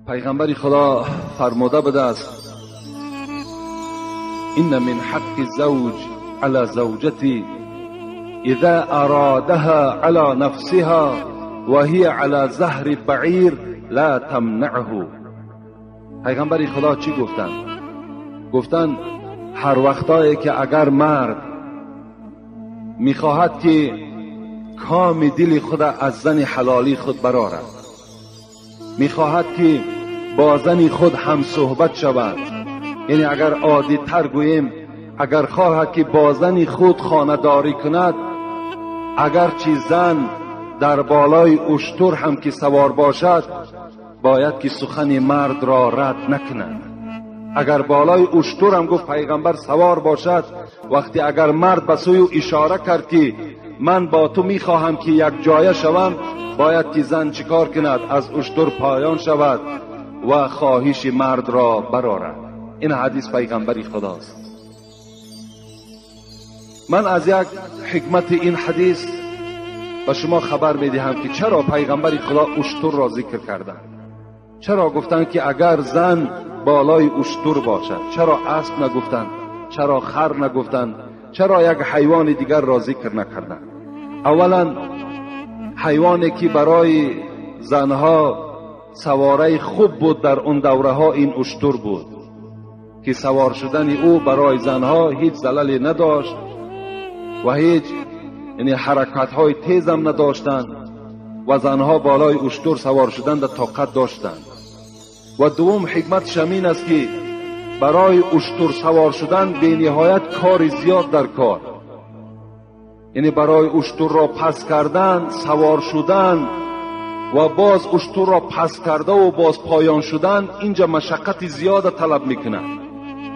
پیغمبر خدا فرموده بوده است ان من حق الزوج على زوجته اذا ارادها على نفسها وهي على ظهر بعیر لا تمنعه. پیغمبر خدا چی گفتند؟ گفتند هر وقتایی که اگر مرد میخواهد که کام دل خود از زن حلالی خود برآرد، میخواهد که با زن خود هم صحبت شود، یعنی اگر عادی تر گوییم اگر خواهد که با زن خود خانه داری کند، اگرچه زن در بالای اشتر هم که سوار باشد باید که سخن مرد را رد نکند. اگر بالای اشتر هم گفت پیغمبر سوار باشد، وقتی اگر مرد به سوی او اشاره کرد که من با تو میخواهم که یک جایه شوم، باید که زن چیکار کند؟ از اشتر پایان شود و خواهش مرد را برآرد. این حدیث پیغمبری خداست. من از یک حکمت این حدیث به شما خبر میدهم که چرا پیغمبر خدا اشتر را ذکر کردند، چرا گفتند که اگر زن بالای اشتر باشد، چرا اسب نگفتند، چرا خر نگفتند، چرا یک حیوان دیگر را ذکر نکردند. اولا حیوانی که برای زنها سواره خوب بود در اون دوره ها این اشتر بود که سوار شدن او برای زنها هیچ زللی نداشت و هیچ یعنی حرکت های تیز هم نداشتند و زنها بالای اشتر سوار شدن در طاقت داشتند. و دوم حکمت شمین است که برای اشتر سوار شدن به نهایت کار زیاد در کار، یعنی برای اشتر را پس کردن، سوار شدن و باز اشتر را پس کرده و باز پایان شدن، اینجا مشقت زیاد طلب میکنه.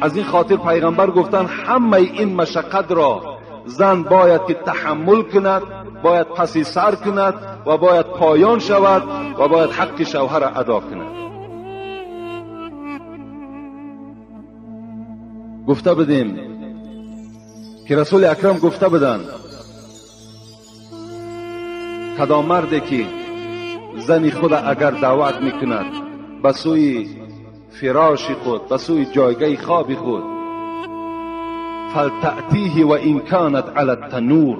از این خاطر پیغمبر گفتن همه این مشقت را زن باید که تحمل کند، باید پسی سر کند و باید پایان شود و باید حق شوهر را ادا کند. گفته بودیم که رسول اکرم گفته بودند کدام مردی که زن خود اگر دعوت میکند به سوی فراش خود، به سوی جایگاه خواب خود، فلتأتیه و این کانت علی التنور.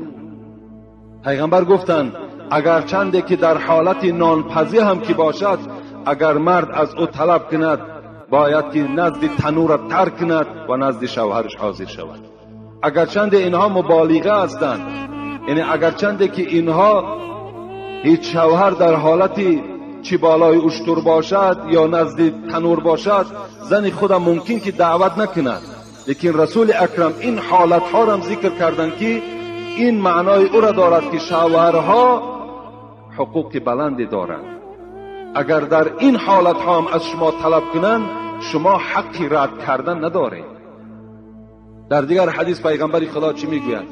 پیغمبر گفتند اگر چنده که در حالت نانپزی هم که باشد، اگر مرد از او طلب کند باید که نزد تنور ترک کند و نزد شوهرش حاضر شود. اگر چند اینها مبالغه هستند، یعنی اگر چنده که اینها هیچ شوهر در حالتی چی بالای اشتر باشد یا نزد تنور باشد زن خودم ممکن که دعوت نکند، لیکن رسول اکرم این حالتها را هم ذکر کردند که این معنای او را دارد که شوهرها حقوق بلندی دارند. اگر در این حالتها هم از شما طلب کنند شما حقی رد کردن ندارید. در دیگر حدیث پیغمبر خدا چی میگوید؟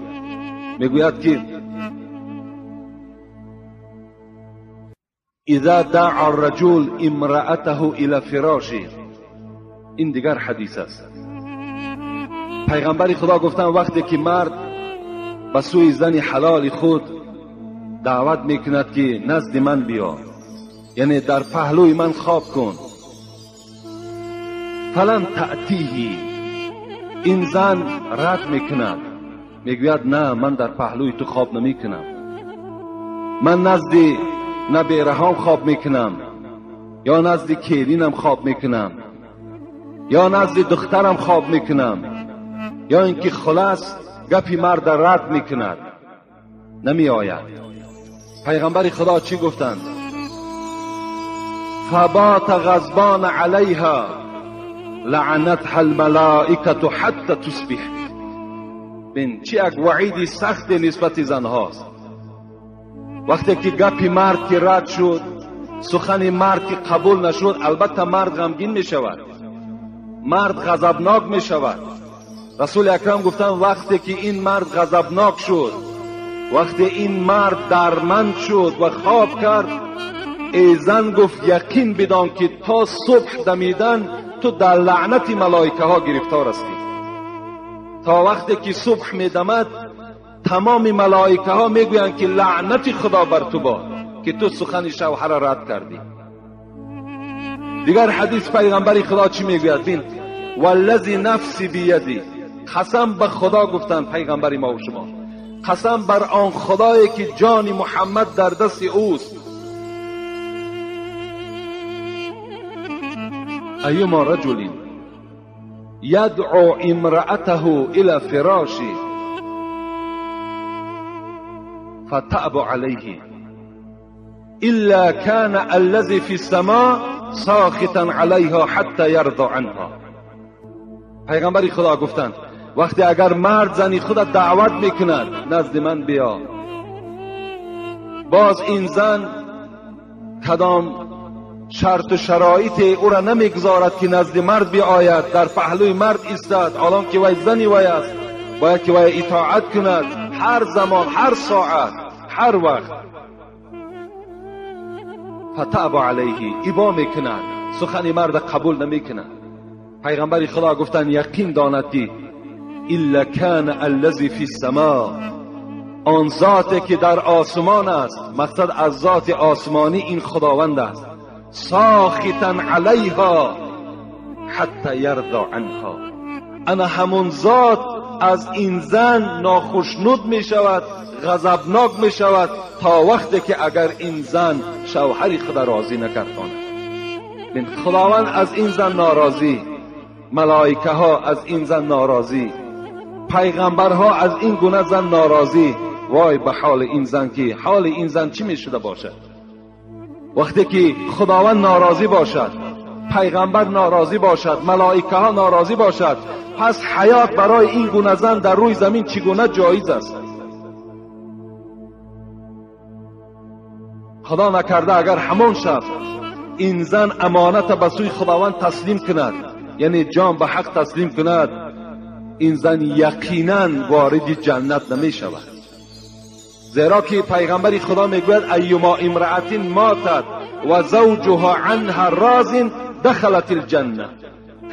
میگوید که اذا دعا الرجل امرأته الى فراشه. این دیگر حدیث است. پیغمبر خدا گفتن وقتی که مرد به سوی زن حلال خود دعوت میکند که نزد من بیا، یعنی در پهلوی من خواب کن، فلن تأتیه، این زن رد میکند، میگوید نه من در پهلوی تو خواب نمیکنم، من نزد نبیرهام خواب میکنم یا نزد کیلینم خواب میکنم یا نزد دخترم خواب میکنم، یا اینکه خلاص گپی مرد رد میکند، نمی آید. پیغمبر خدا چی گفتند؟ فبات غضبان علیها لعنتها الملائکة حتی تصبح. بین چی یک وعید سخت نسبت زنهاست. وقتی که گپی مرد که رد شد، سخن مرد که قبول نشد، البته مرد غمگین می شود، مرد غضبناک می شود. رسول اکرم گفتند وقتی که این مرد غضبناک شد، وقتی این مرد درمند شد و خواب کرد، ای زن گفت یقین بدان که تا صبح دمیدن تو در لعنت ملائکه ها گرفتار هستی. تا وقتی که صبح میدمد تمام ملائکه ها میگویند که لعنت خدا بر تو باد که تو سخن شوهر را رد کردی. دیگر حدیث پیغمبر خدا چی میگوید؟ بین، والذی نفسی بیدی، قسم به خدا گفتن پیغمبر ما و شما، قسم بر آن خدایی که جان محمد در دست اوست، ایما رجل یدعو امرأته الى فراشی فتأب علیه الا كان الذی فی السماء ساخطا علیها حتی یرضى عنها. پیغمبر خدا گفتند وقتی اگر مرد زنی خود دعوت میکند نزد من بیا، باز این زن کدام شرط و شرایط او را نمیگذارد که نزد مرد بیاید، در پهلوی مرد ایستد، الان که وی زنی وی است باید که وی اطاعت کند، هر زمان، هر ساعت، هر وقت. فتأب علیه، ابا میکند، سخن مرد قبول نمیکند. پیغمبر خدا گفتند یقین داند که الا کان الذی فی السماء، آن ذاتی که در آسمان است، مقصد از ذات آسمانی این خداوند است، ساخطا علیها حتی یرضى عنها، انا همون ذات از این زن ناخشنود می شود، غضبناک می شود تا وقتی که اگر این زن شوهر خود راضی نکرداند. خداوند از این زن ناراضی، ملائکه ها از این زن ناراضی، پیغمبرها از این گونه زن ناراضی. وای به حال این زن که حال این زن چی می شده باشد وقتی که خداوند ناراضی باشد، پیغمبر ناراضی باشد، ملائکه ها ناراضی باشد، پس حیات برای این گونه زن در روی زمین چگونه جایز است؟ خدا نکرده اگر همون شب این زن امانت به سوی خداوند تسلیم کند، یعنی جان به حق تسلیم کند، این زن یقینا وارد جنت نمی شود. زیرا که پیغمبر خدا میگوید ایما امرأة ماتت و زوجها عنها راض دخلت الجنه،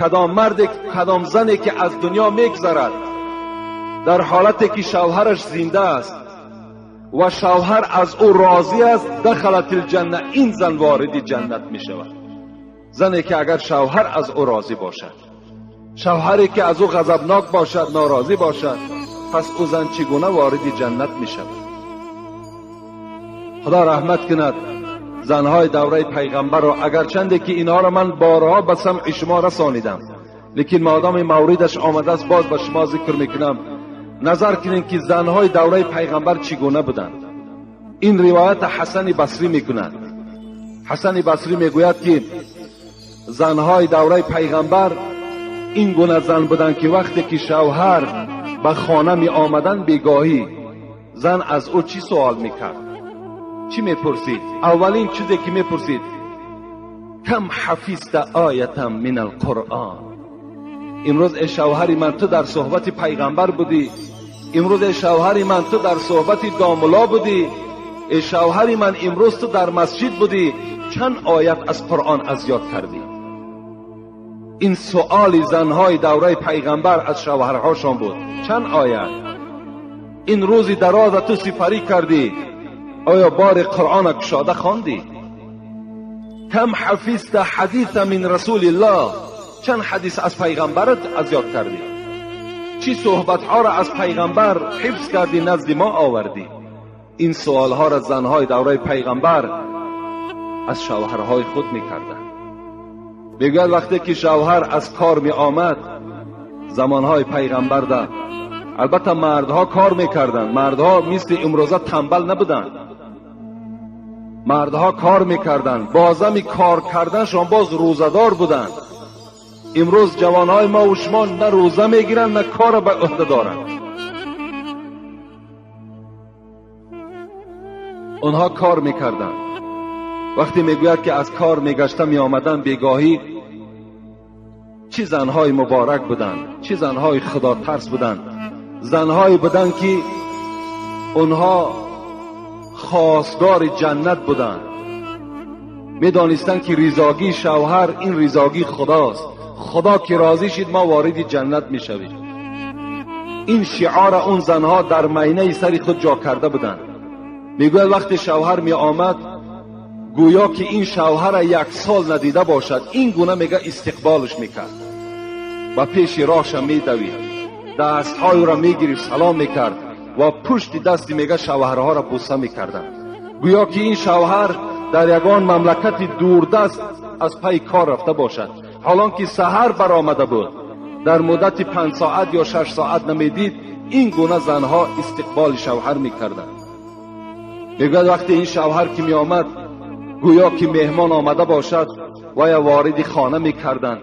کدام مرد، کدام زنی که از دنیا میگذرد در حالتی که شوهرش زنده است و شوهر از او راضی است، دخلت الجنه، این زن وارد جنت می شود. زنی که اگر شوهر از او راضی باشد، شوهری که از او غضبناک باشد، ناراضی باشد، پس او زن چگونه وارد جنت می شود؟ خدا رحمت کند زنهای دوره پیغمبر را، اگرچند که اینها را من بارها به سمع شما رسانیدم، لیکن مادام موردش آمده است باز به شما ذکر میکنم. نظر کنین که زنهای دوره پیغمبر چگونه بودند. این روایت حسن بصری میکند. حسن بصری میگوید که زنهای دوره پیغمبر این گونه زن بودند که وقتی که شوهر به خانه می آمدن بیگاهی، زن از او چی سوال میکرد، چی میپرسید؟ اولین چیزی که میپرسید، کم حفظت آیه من القرآن. امروز ای شوهری من تو در صحبت پیغمبر بودی، امروز ای شوهری من تو در صحبت داملا بودی، ای شوهری من امروز تو در مسجد بودی، چند آیت از قرآن از یاد کردی؟ این سؤال زنهای دوره پیغمبر از شوهرهاشان بود، چند آیت؟ این روزی دراز تو سپری کردی، آیا بار قرآن کشاده خواندی؟ کم حفظت حدیث من رسول الله، چند حدیث از پیغمبرت از یاد کردی؟ چی صحبتها را از پیغمبر حفظ کردی نزد ما آوردی؟ این سوالها را زنهای دوره پیغمبر از شوهرهای خود میکردند. میگوید وقتی که شوهر از کار می آمد، زمانهای پیغمبر ده، البته مردها کار میکردند، مردها مثل امروزه تنبل نبودند، مردها کار میکردند، بازم کار کردنشان باز روزه‌دار بودند. امروز جوانهای ما و شما نه روزه میگیرند نه کار به عهده دارند. آنها کار میکردند. وقتی میگوید که از کار میگشته میآمدند بیگاهی، چی زنهای مبارک بودند، چی زنهای خدا ترس بودند، زنهایی بودند که آنها خواستگار جنت بودند، میدانستند که ریزاگی شوهر این ریزاگی خداست، خدا که راضی شید ما وارد جنت میشویم. این شعار اون زنها در مینه سر خود جا کرده بودند. میگوید وقتی شوهر می آمد гӯё ки ин шавҳара як сол надида бошад, ин гуна мега истиқболаш мекард, ба пеши роҳша медавид, дастҳои ӯро мегирифт, салом мекард ва пушти дасти мега шавҳарҳоро буса мекарданд. Гӯё ки ин шавҳар дар ягон мамлакати дурдаст аз пайи кор рафта бошад, ҳолон ки саҳар баромада буд, дар муддати 5 соат ё 6 соат намедид. Ин гуна занҳо истиқболи шавҳар мекарданд. Мегӯяд вақте ин шавҳар ки меомад, гӯё ки меҳмон омада бошад, вая вориди хона мекарданд.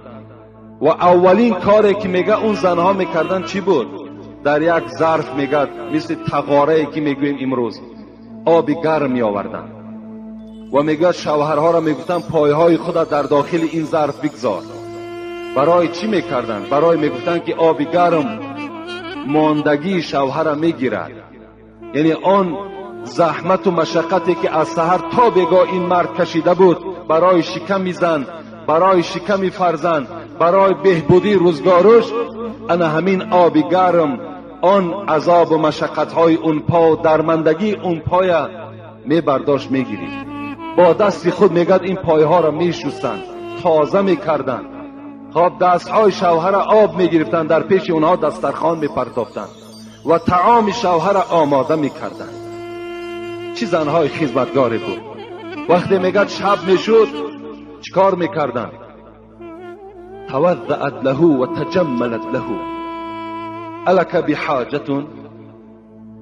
Ва аввалин коре ки мега он занҳо мекарданд чӣ буд? Дар як зарф мегӯяд, мисли тағорае ки мегӯем имрӯз, оби гарм меоварданд ва мегӯяд шавҳарҳоро мегуфтанд пойҳои худро дар дохили ин зарф бигзор. Барои чӣ мекарданд? Барои мегуфтанд ки оби гарм мондагии шавҳарро мегирад, яъне он заҳмату машаққате ки аз саҳар то бегоҳ ин мард кашида буд барои шиками зан, барои шиками фарзанд, барои беҳбудии рӯзгоруш, ана ҳамин оби гарм он азобу машаққатҳои он по, дармандагии он поя мебардошт, мегирифт. Бо дасти худ мегӯяд ин пойҳоро мешустанд, тоза мекарданд. Хоб дастҳои шавҳара об мегирифтанд, дар пеши онҳо дастархон мепартофтанд ва таоми шавҳара омода мекарданд. Чӣ занҳои хизматгоре буд! Вақте мегӯяд шаб мешуд, чӣ кор мекарданд? توضأت له وتجملت له. ألك بحاجة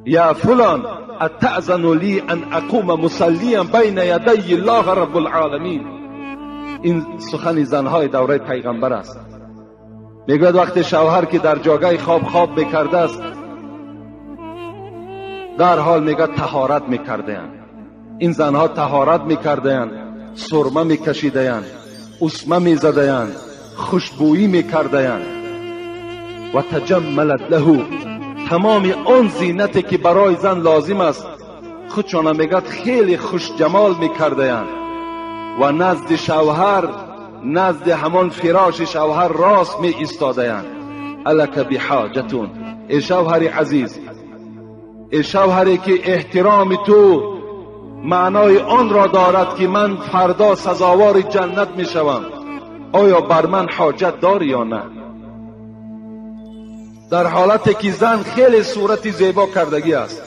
يا فلان أتأذن لي أن أقوم مصليا بين يدي الله رب العالمين. این سخن زنهای دوره پیغمبر است. میگوید وقتی شوهر که در جاگه خواب خواب میکرده است، در حال میگه طهارت میکردهاند. این زنها طهارت میکردهاند، سرمه میکشیدهاند، عصمه میزدهاند، خوشبویی میکردهاند. و تجملت له، تمام آن زینتی که برای زن لازم است خودشان میگد خیلی خوش جمال میکردهاند و نزد شوهر، نزد همان فراش شوهر راست می ایستادهاند. الک بحاجتون، ای شوهر عزیز، ای شوهری که احترام تو معنای آن را دارد که من فردا سزاوار جنت میشوم، آیا بر من حاجت داری یا نه؟ در حالتی که زن خیلی صورت زیبا کردگی است.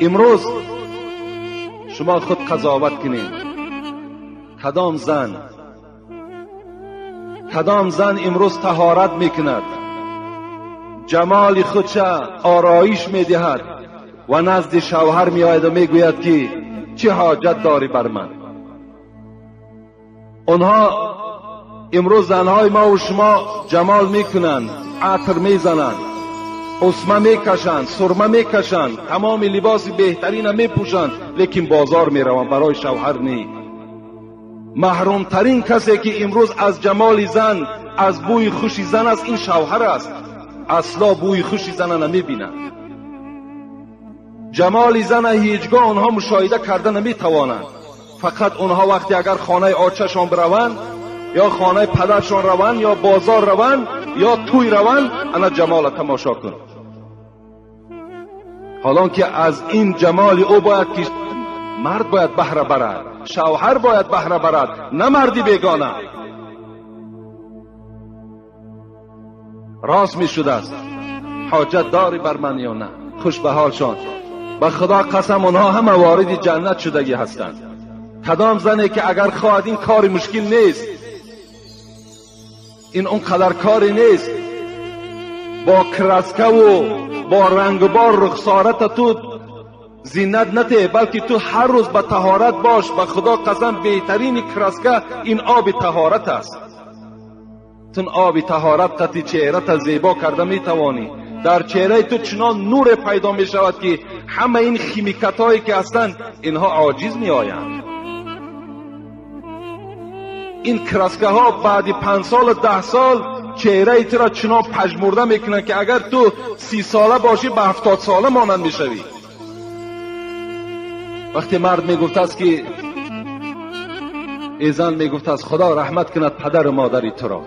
امروز شما خود قضاوت کنید، کدام زن امروز طهارت میکند، جمال خودش آرایش میدهد و نزد شوهر میآید و میگوید که چه حاجت داری بر من؟ آنها امروز زنهای ما و شما جمال میکنند، عطر میزنند، عصمه میکشند، سرمه میکشند، تمام لباس بهترین میپوشند، لیکن بازار میروند، برای شوهر نی. محرومترین کسی که امروز از جمال زن، از بوی خوش زن است، این شوهر است. اصلا بوی خوش زن نمیبینند، جمال زن هیچگاه آنها مشاهده کرده نمیتوانند. فقط آنها وقتی اگر خانه آچه‌شان بروند یا خانه پدرشان روند یا بازار روند یا توی روند، انا جمال تماشا کن. حالان که از این جمال او باید که مرد باید بهره برد، شوهر باید بهره برد، نه مردی بیگانه. راست می شده است، حاجت داری بر من یا نه؟ خوش به حالشان، به خدا قسم آنها همه وارد جنت شدگی هستند. کدام زنی که اگر خواهد، این کار مشکل نیست، این اونقدر کاری نیست، با کرسکه و با رنگ و بار رخسارت تو زینت نته، بلکه تو هر روز به طهارت باش. به خدا قسم بهترین کرسکه این آب طهارت است. تون آب طهارت قطی چهرت زیبا کرده میتوانی. در چهره تو چنان نور پیدا می شود که همه این خیمیکت هایی که هستند اینها عاجز می آیند. این کرسکه ها بعد 5 سال و 10 سال چهره تو را چنان پژمرده میکنند که اگر تو 30 ساله باشی به 70 ساله مانند میشوی. وقتی مرد میگفت است که ای زن، میگفت است خدا رحمت کند پدر و مادری تو را.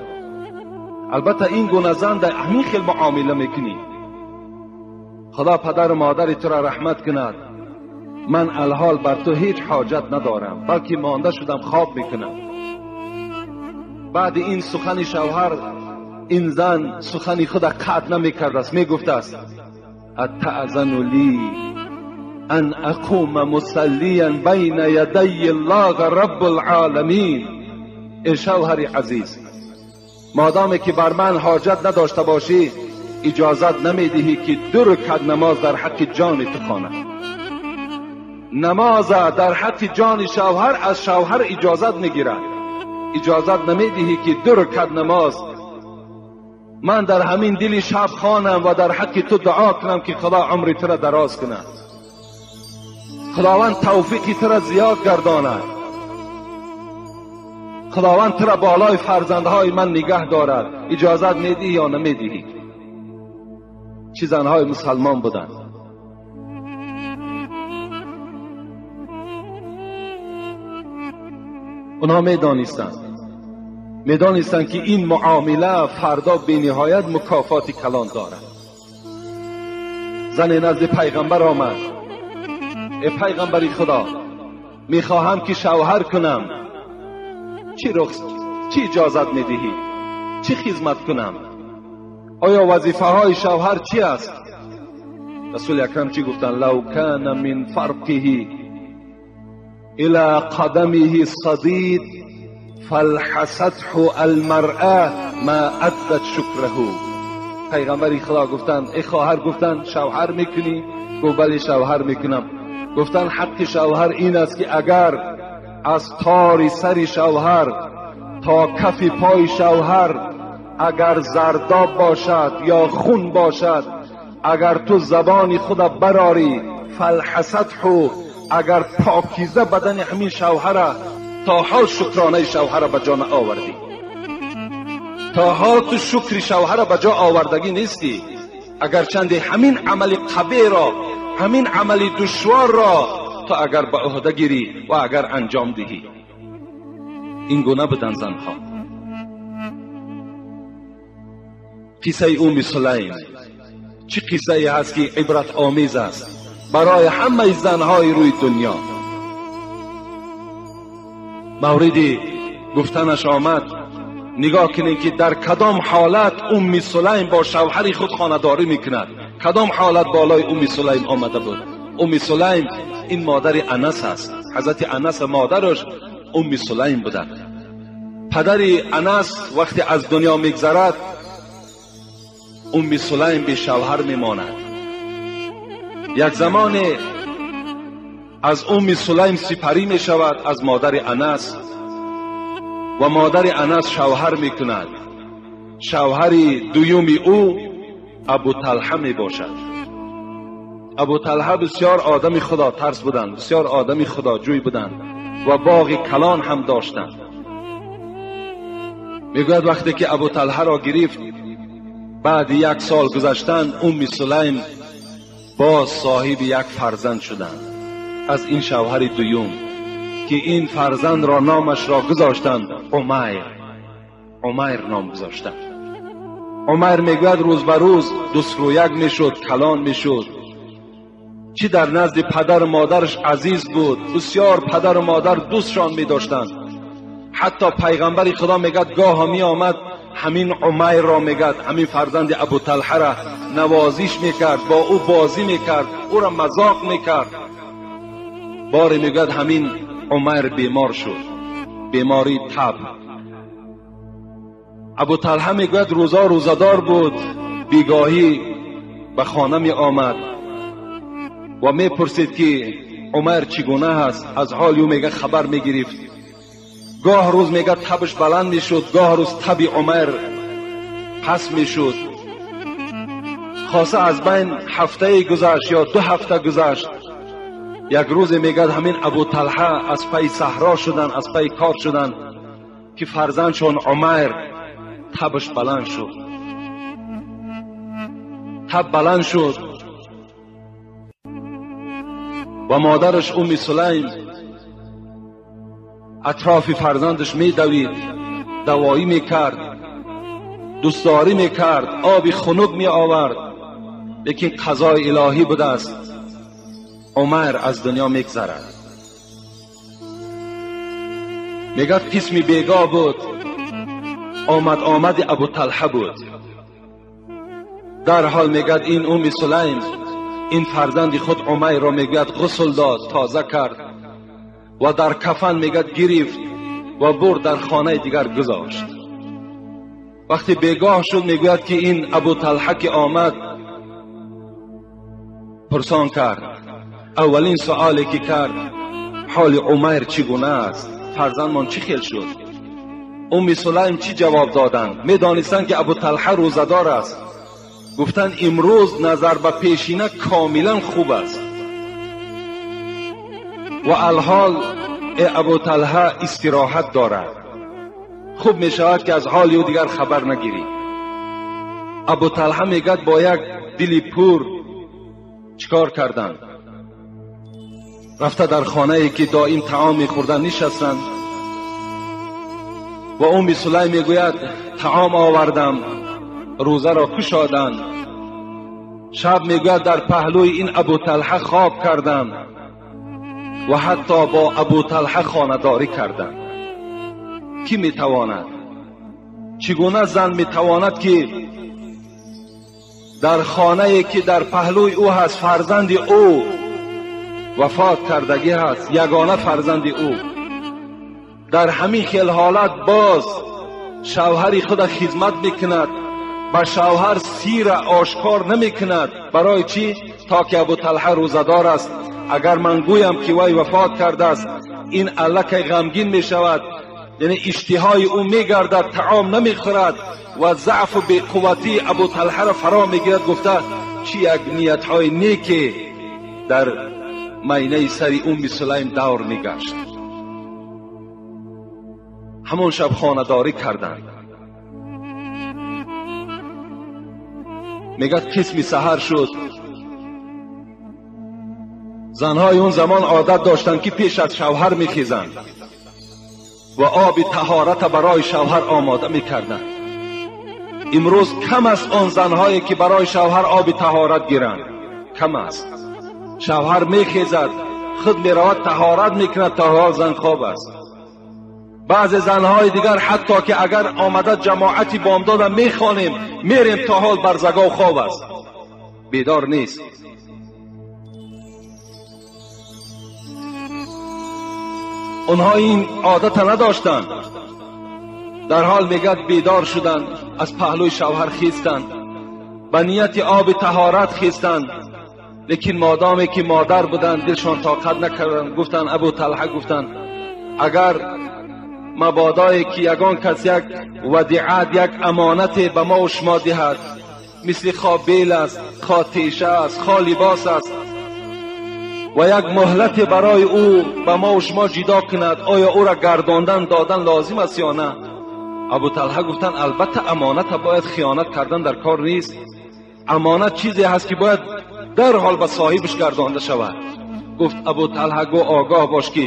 البته این گونه زن در همین خیل معامله میکنی. خدا پدر و مادری تو را رحمت کند، من الحال بر تو هیچ حاجت ندارم، بلکه مانده شدم خواب میکنم. بعد این سخن شوهر، این زن سخن خود قطع نمیکرد است، میگفت است اتأذن لی ان اقوم مصلیا بین یدی الله رب العالمین. ای شوهر عزیز، مادامی که بر من حاجت نداشته باشی اجازت نمیدهی که 2 رکعت نماز در حق جان تو خوانم. نماز در حق جان شوهر از شوهر اجازت میگیرد، اجازت نمیدهی که 2 رکعت نماز من در همین دل شب خوانم و در حق تو دعا کنم که خدا عمر تو را دراز کند، خداوند توفیق تو را زیاد گرداند، خداوند تو را بالای فرزندهای من نگه دارد. اجازت میدهی یا نمیدهی؟ چه زنهای مسلمان بودند. اونها میدانستند که این معامله فردا به نهایت مکافات کلان دارد. زن نزد پیغمبر آمد، ای پیغمبر خدا، میخواهم که شوهر کنم، چی اجازت میدهی؟ چی خدمت کنم؟ آیا وظیفه های شوهر چی است؟ رسول اکرم چی گفتند؟ لو کان من فرقه الى قدمه صدید فالحسته المرأة ما ادت شکره. پیغمبر خدا گفتند ای خواهر، گفتند شوهر میکنی؟ گفت بله شوهر میکنم. گفتند حق شوهر این است که اگر از تار سر شوهر تا کف پای شوهر اگر زرداب باشد یا خون باشد، اگر تو زبان خود براری فالحسته، اگر پاکیزه بدن همین شوهر تا حال شکرانه شوهر به جا آوردی، تا حال تو شکر شوهر به جا آوردگی نیستی، اگر چند همین عمل قبیح را، همین عمل دشوار را تو اگر به عهده گیری و اگر انجام دهی. این گونه بودن زنها. قصه ام سلیم چه قصه ای هست که عبرت آمیز است برای همه زنهای روی دنیا. مورد گفتنش آمد، نگاه کنید که در کدام حالت ام سلیم با شوهر خود خانه‌داری میکند، کدام حالت بالای ام سلیم آمده بود. ام سلیم این مادر انس است، حضرت انس مادرش ام سلیم بوده. پدر انس وقتی از دنیا میگذرد ام سلیم به شوهر میماند. یک زمان از ام سلیم سپری می شود از مادر انس و مادر انس شوهر می کند. شوهر دویم او ابو طلحه می باشد. ابو طلحه بسیار آدم خدا ترس بودند، بسیار آدم خداجوی بودند و باغ کلان هم داشتند. میگوید وقتی که ابو طلحه را گرفت، بعد 1 سال گذشتن ام سلیم باز صاحب یک فرزند شدند از این شوهر دویم که این فرزند را نامش را گذاشتند عمیر. عمیر نام گذاشتند. عمیر میگوید روز به روز 2 یک میشد، کلان میشد. چی در نزد پدر و مادرش عزیز بود، بسیار پدر و مادر دوستشان میداشتند. حتی پیغمبر خدا میگد گاه می آمد همین عمیر را میگد، همین فرزند ابو طلحه را نوازش میکرد، با او بازی میکرد، او را مذاق میکرد. باری میگد همین عمر بیمار شد، بیماری تب. ابو طلحه میگوید روزا روزدار بود، بیگاهی به خانه می آمد و میپرسید که عمر چگونه هست. از حال او میگه خبر میگرفت. گاه روز میگه تبش بلند میشد، گاه روز تب عمر پس میشد. خاصه از بین هفته گذشت یا 2 هفته گذشت، یک روز میگه همین ابو طلحه از پی صحرا شدن، از پی کار شدن که فرزندشون عمر تبش بلند شد. تب بلند شد و مادرش ام سلیم اطراف فرزندش میدوید، دوایی میکرد، دوستداری میکرد، آب خنک می آورد. لیکن قضای الهی بوده است. Умайр аз дунё мегзарад. Мегӯяд қисми бегоҳ буд, омад-омади Абу Талҳа буд. Дарҳол мегӯяд ин Умми Сулайм ин фарзанди худ Умайрро мегӯяд ғусл дод, тоза кард ва дар кафан мегӯяд гирифт ва бурд дар хонаи дигар гузошт. Вақте бегоҳ шуд мегӯяд ки ин Абу Талҳа ки омад пурсон кард. Аввалин суоле ки кард ҳоли Умайр чӣ гуна аст, фарзандмон чӣ хел шуд? Умми Сулайм чӣ ҷавоб доданд? Медонистанд ки Абу Талҳа рӯзадор аст. Гуфтанд имрӯз назар ба пешина комилан хуб аст. Ва алҳол Абу Талҳа истироҳат дорад. Хуб мешавад ки аз ҳоли ӯ дигар хабар нагирӣ. Абу Талҳа мегӯяд бо як дили пур чикор карданд? Рафта дар хонае ки доим таом мехӯрданд нишастанд ва Умми Сулайм мегӯяд таом овардам, рӯзаро кушоданд. Шаб мегӯяд дар паҳлӯи ин Абу Талҳа хоб кардам ва ҳатто бо Абу Талҳа хонадорӣ кардам. Кӣ метавонад? Чӣ гуна зан метавонад ки дар хонае ки дар паҳлӯи ӯ ҳаст фарзанди ӯ вафот кардагӣ ҳаст, ягона фарзанди ӯ, дар ҳамин хел ҳолат боз шавҳари худа хизмат мекунад, ба шавҳар сира ошкор намекунад. Барои чӣ? То ки Абу Талҳа рӯзадор аст. Агар ман гӯям ки вай вафот кардааст, ин аллакай ғамгин мешавад, яъне иштиҳои ӯ мегардад, таом намехӯрад ва заъфу беқувватии Абу Талҳаро фаро мегирад. Гуфта чӣ як ниятҳои неке дар майнаи сари Умми Сулайм давр мегашт. Ҳамон шаб хонадорӣ карданд. Мегӯяд қисми саҳар шуд. Занҳои он замон одат доштанд ки пеш аз шавҳар мехезанд ва оби таҳората барои шавҳар омода мекарданд. Имрӯз кам аст он занҳое ки барои шавҳар оби таҳорат гиранд. Кам аст. Шавҳар мехезад, худ меравад таҳорат мекунад, то ҳол зан хоб аст. Баъзе занҳои дигар ҳатто ки агар омада ҷамоати бомдода мехонем, мерем то ҳол барзагов хоб аст, бедор нест. Онҳо ин одата надоштанд. Дар ҳол мегӯяд бедор шуданд, аз паҳлӯи шавҳар хестанд, ба нияти оби таҳорат хестанд. Лекин модоме ки модар буданд дилшон тоқат накарданд. Гуфтанд Абу Талҳа, гуфтанд агар мабодое ки ягон кас як вадиат, як амонате ба мо шумо диҳад, мисли хо бел аст, хо теша аст, хо либос аст, ва як муҳлате барои ӯ ба мо шумо ҷидо кунад, оё ӯра гардондан додан лозим аст ё на? Абу Талҳа гуфтанд албатта амоната бояд хиёнат кардан дар кор нест. Амонат чизе ҳаст ки бояд дарҳол ба соҳибаш гардонда шавад. Гуфт Абу Талҳа, гӯ огоҳ бош ки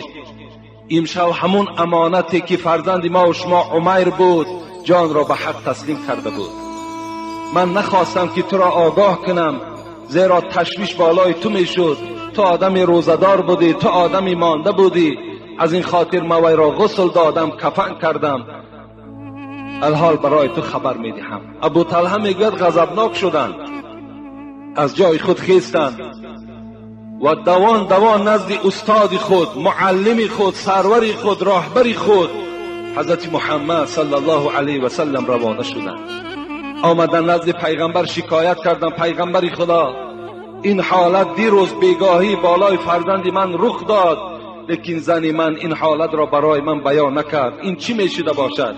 имшаб ҳамун амонате ки фарзанди мо шумо Умайр буд ҷонро ба ҳақ таслим карда буд. Ман нахостам ки туро огоҳ кунам, зеро ташвиш болои ту мешуд. Ту одами рӯзадор будӣ, ту одами монда будӣ. Аз ин хотир ман вайро ғусл додам, кафан кардам. Алҳол барои ту хабар медиҳам. Абу Талҳа мегӯяд ғазабнок шуданд, аз ҷои худ хестанд ва давон давон назди устоди худ, муаллими худ, сарвари худ, роҳбари худ ҳазрати Муҳаммад саллаллоҳу алайҳи васаллам равона шуданд. Омаданд назди пайғамбар, шикоят карданд: пайғамбари Худо, ин ҳолат дирӯз бегоҳӣ болои фарзанди ман рух дод, лекин зани ман ин ҳолатро барои ман баён накард. Ин чӣ мешуда бошад?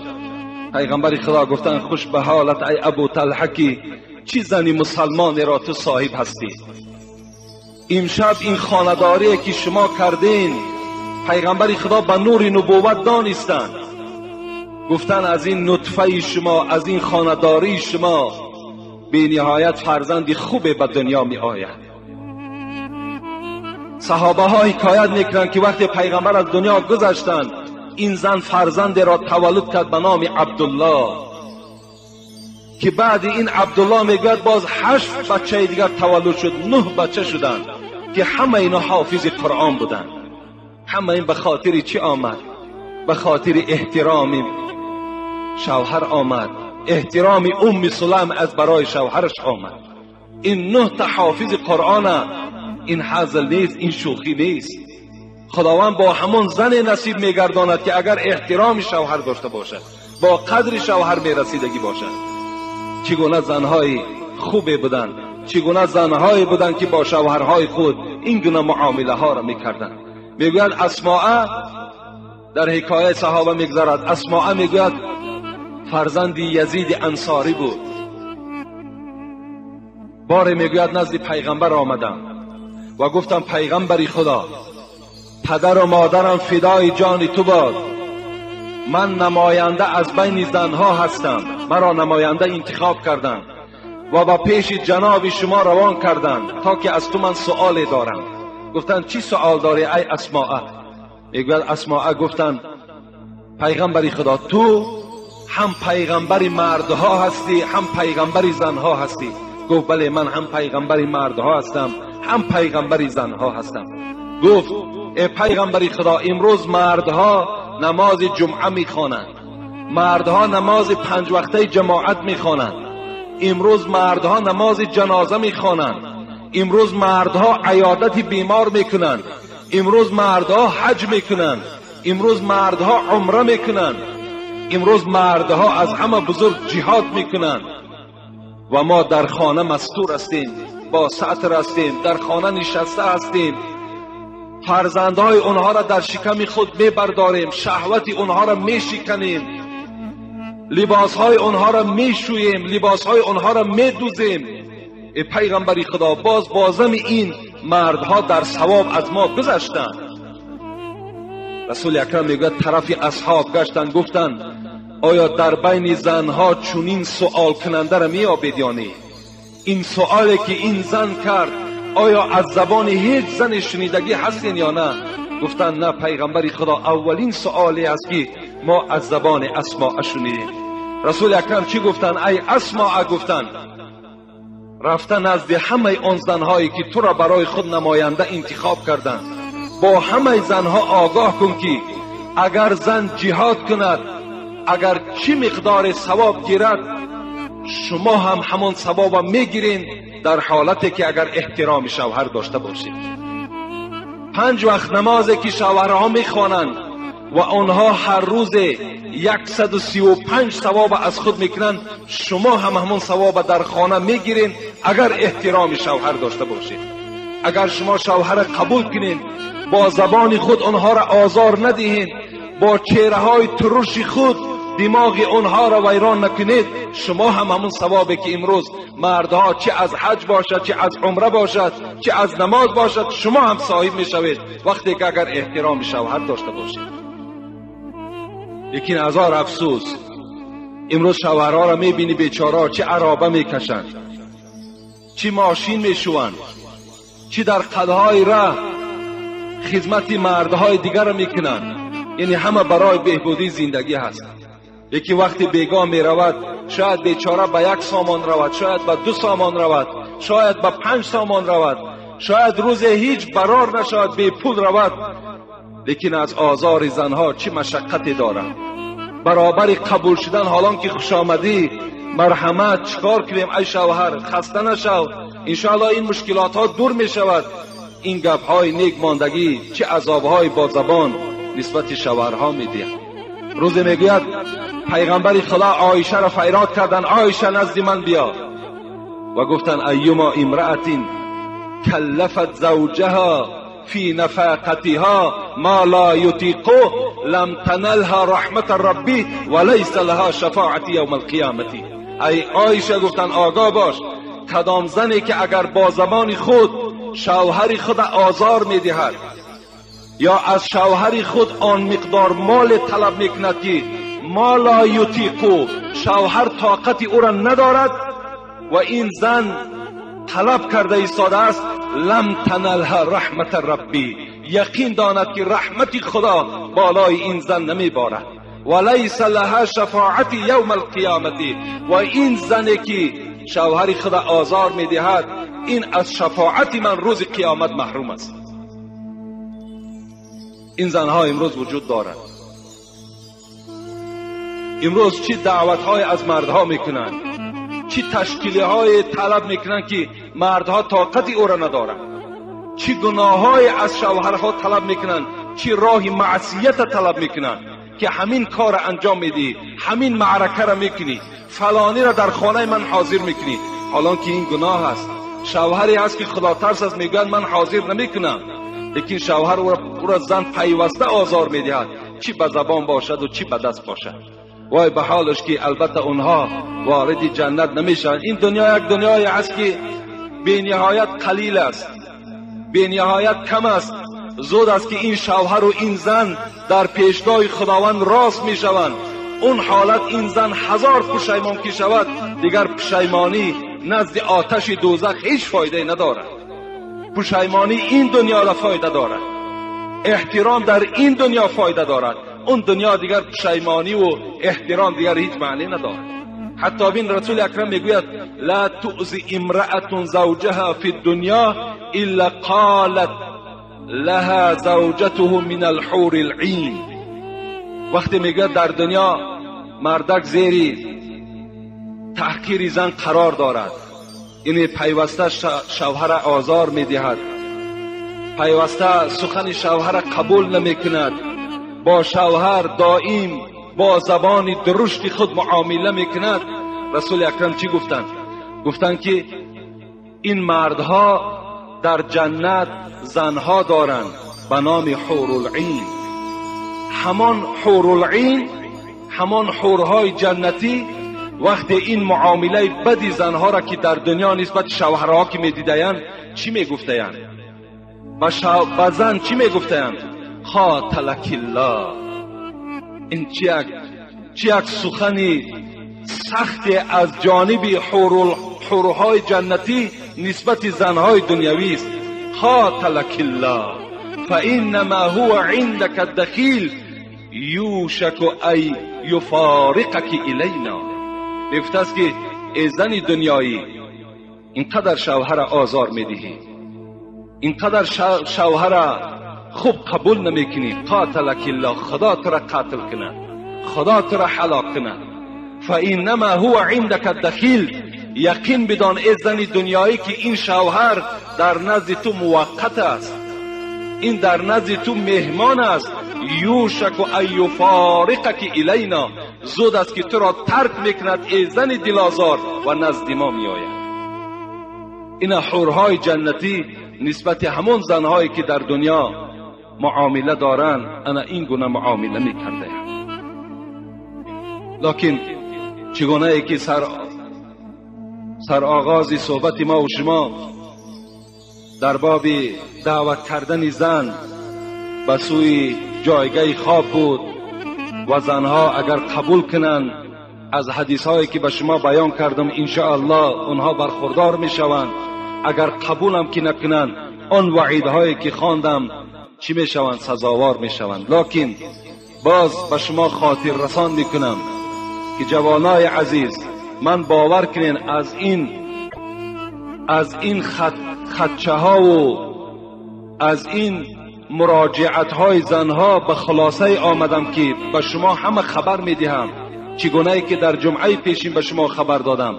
Пайғамбари Худо гуфтанд хуш ба ҳолат ай Абу Талҳа ки чӣ зани мусалмонеро ту соҳиб ҳастӣ. Имшаб ин хонадорие ки шумо кардин, пайғамбари Худо ба нури нубувват донистанд. Гуфтанд аз ин нутфаи шумо, аз ин хонадории шумо бениҳоят фарзанди хубе ба дунё меояд. Саҳобаҳо ҳикоят мекунанд ки вақте пайғамбар аз дунё гузаштанд, ин зан фарзандеро таваллуд кард ба номи Абдуллоҳ, ки баъди ин Абдуллоҳ мегӯяд боз 8 бачаи дигар таваллуд шуд, 9 бача шуданд. که همه اینا حافظ قرآن بودن. همه این به خاطر چی آمد؟ به خاطر احترام شوهر آمد، احترام ام سلیم از برای شوهرش آمد. این 9 تا حافظ قرآن، این هزل نیست، این شوخی نیست. خداوند با همون زن نصیب میگرداند که اگر احترام شوهر داشته باشد، با قدر شوهر میرسیدگی باشد. چگونه زنهای خوبی بودند، چگونه زنهایی بودند که با شوهرهای خود این گونه معامله ها را میکردند. میگوید اسماء، در حکایه صحابه میگذرد، اسماء میگوید فرزند یزید انصاری بود. باره میگوید نزد پیغمبر آمدم و گفتم پیغمبری خدا، پدر و مادرم فدای جان تو باد، من نماینده از بین زنها هستم، مرا نماینده انتخاب کردند و با پیش جناب شما روان کردند تا که از تو من سؤال دارم. گفتند چی سؤال داری ای اسماء؟ میگوید اسماء گفتند پیغمبری خدا، تو هم پیغمبر مردها هستی هم پیغمبر زنها هستی. گفت بله، من هم پیغمبر مردها هستم هم پیغمبر زنها هستم. گفت ای پیغمبر خدا، امروز مردها نماز جمعه میخوانند، مردها نماز 5 وقته جماعت میخوانند، امروز مردها نماز جنازه میخوانند، امروز مردها عیادت بیمار میکنند، امروز مردها حج میکنند، امروز مردها عمره میکنند، امروز مردها از همه بزرگ جهاد میکنند و ما در خانه مستور هستیم، با ستر هستیم، در خانه نشسته هستیم، فرزندهای اونها را در شکم خود میبرداریم، شهوت اونها را میشکنیم، لباسهای اونها را میشوییم، لباسهای اونها را میدوزیم. ای پیغمبری خدا، باز بازم این مردها در ثواب از ما گذشتند. رسول اکرم میگوید طرف اصحاب گشتند، گفتند آیا در بین زنها چنین سؤال کننده را میابید یا نه؟ این سؤالی که این زن کرد آیا از زبان هیچ زن شنیدگی هستین یا نه؟ گفتند نه پیغمبر خدا، اولین سؤالی است که ما از زبان اسماء شنیدیم. رسول اکرم چی گفتند؟ ای اسماء، گفتند رفته نزد همه آن زنهایی که تو را برای خود نماینده انتخاب کردند، با همه زنها آگاه کن که اگر زن جهاد کند، اگر چی مقدار ثواب گیرد، شما هم همان ثواب میگیرین در حالتی که اگر احترام شوهر داشته باشید. 5 وقت نمازی که شوهرها میخوانند و آنها هر روز 135 ثواب از خود میکنند، شما هم همون ثواب در خانه میگیرین اگر احترام شوهر داشته باشید. اگر شما شوهر قبول کنین، با زبان خود آنها را آزار ندهین، با چهره های ترش خود دماغ آنها را ویران نکنید، شما هم همون ثوابی که امروز مردها چه از حج باشد، چه از عمره باشد، چه از نماز باشد، شما هم صاحب میشوید وقتی که اگر احترام شوهر داشته باشید. لیکن هزار افسوس امروز شوهرها را میبینی بیچاره چه عرابه میکشند، چه ماشین میشوند، چه در قدهای راه خدمت مردهای دیگر را میکنند. یعنی همه برای بهبودی زندگی هست. یکی وقتی بیگاه می رود، شاید بیچاره به 1 سامان رود، شاید به 2 سامان رود، شاید به 5 سامان رود، شاید روز هیچ برار نشود، بی پول رود، لیکن از آزار زنها چه مشقتی دارد. برابر قبول شدن، حالان که خوش آمدی، مرحمت، چیکار کنیم ای شوهر، خسته نشو، انشاءالله این مشکلات ها دور می شود. این گپ های نیک ماندگی چه عذاب های با زبان نسبت شوهرها می دهند. روز میگوید پیغمبر خدا عایشه را فریاد کردن، عایشه نزد من بیا، و گفتن ایما امرأة کلفت زوجها فی نفقتها ما لا یطیق لم تنلها رحمت ربی و لیس لها شفاعت یوم القیامة. ای عایشه، گفتن آگاه باش، کدام زنی که اگر با زبان خود شوهر خود آزار میدهد یا از شوهر خود آن مقدار مال طلب میکند که ما لا یطیقو، شوهر طاقت او را ندارد و این زن طلب کرده ایستاده است، لم تنلها رحمت ربی، یقین داند که رحمت خدا بالای این زن نمیبارد، و لیس لها شفاعت یوم القیامت. و این زنی که شوهر خود آزار میدهد این از شفاعت من روز قیامت محروم است. این زنها امروز وجود دارند. امروز چی دعوتهای از مردها میکنند، چی تشکیلی های طلب میکنند که مردها طاقت او را ندارند، چی گناههای از شوهرها طلب میکنند، چی راه معصیت طلب میکنند که همین کار انجام میدی، همین معرکه را میکنی، فلانی را در خانه من حاضر میکنی، حالان که این گناه است. شوهری هست که خدا ترس است، میگوید من حاضر نمیکنم، لیکن شوهر او را زن پیوسته آزار میدهد، چی به زبان باشد و چی به دست باشد. وای به حالش که البته اونها وارد جنت نمیشن. این دنیا یک دنیای است که بی نهایت قلیل است، بی نهایت کم است. زود است که این شوهر و این زن در پیشگاه خداوند راست میشوند. اون حالت این زن 1000 پشیمان که شود، دیگر پشیمانی نزد آتش دوزخ هیچ فایده ندارد. پشیمانی این دنیا را فایده دارد، احترام در این دنیا فایده دارد، اون دنیا دیگر پشیمانی و احترام دیگر هیچ معنی ندارد. حتی بین رسول اکرم میگوید لا تؤذی امرأة زوجها فی الدنیا الا قالت لها زوجته من الحور العین. وقتی میگوید در دنیا مردک زیری تحقیر زن قرار دارد، یعنی پیوسته شوهر آزار میدهد، پیوسته سخن شوهر قبول نمیکند، با شوهر دائم با زبان درشت خود معامله میکند. رسول اکرم چی گفتند؟ گفتند که این مردها در جنت زنها دارند به نام حورالعین. همان حورالعین، همان حورهای جنتی، وقتی این معامله بدی زنها را که در دنیا نسبت شوهرها که میدیدند چی میگفتند؟ به زن چی میگفتند؟ قاتلک الله. این چی یک سخنی سخت از جانب حورهای جنتی نسبت زنهای دنیوی است. قاتلک الله فانما هو عندك الدخیل یوشک ای یفارقک الینا. میگفت است که ای زن دنیایی، اینقدر شوهر آزار میدهی، اینقدر شوهر خوب قبول نمیکنی، قاتلک الله، خدا تو را قتل کنه، خدا تو را هلاک کنه. فانما هو عندك الدخیل، یقین بدان ای زن دنیایی که این شوهر در نزد تو موقت است، این در نزد تو مهمان است. یوشک ای یفارقک الینا، زود است که تو را ترک میکند ای زن دلازار و نزد ما میآید. این حورهای جنتی نسبت همون زنهایی که در دنیا معامله دارند انا این گونه معامله میکرده. لکن چگونه ای که سر آغاز صحبت ما و شما در باب دعوت کردن زن به سوی جایگاه خواب بود و زنها اگر قبول کنند از حدیث هایی که به شما بیان کردم انشاءالله اونها برخوردار میشوند. اگر قبول هم که نکنند آن وعیدهایی که خواندم چی میشوند؟ سزاوار میشوند. لکن باز به شما خاطر رسان میکنم که جوانای عزیز، من باور کنین از این خدچه ها و از این مراجعت های زنها به خلاصه آمدم که به شما همه خبر میدهم، چگونه ای که در جمعه پیشین به شما خبر دادم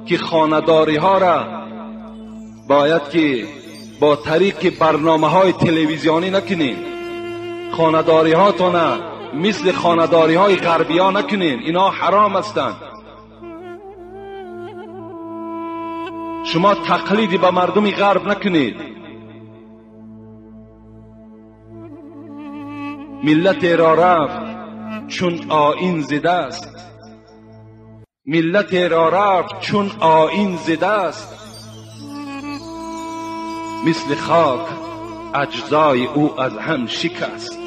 که خانه‌داری ها را باید که با طریق برنامه های تلویزیونی نکنین، خانه‌داری ها تونه مثل خانه‌داری های غربی ها نکنین، اینا حرام هستند. شما تقلیدی به مردم غرب نکنید. ملت را رفت چون آیین زده است، ملت را رفت چون آیین زده است، مثل خاک اجزای او از هم شکست.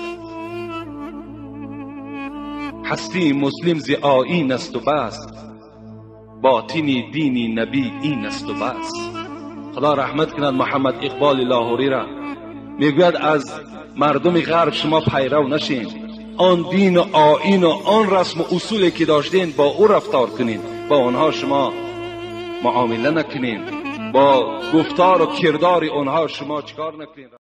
هستی مسلم ز آیین است و بس، باطنی دینی نبی این است و بس. خدا رحمت کند محمد اقبال لاهوری را، میگوید از مردم غرب شما پیرو نشین، آن دین و آیین و آن رسم و اصولی که داشتین با او رفتار کنین، با آنها شما معامله نکنین. Бо гуфтору кирдори онҳо шумо чикор накунед.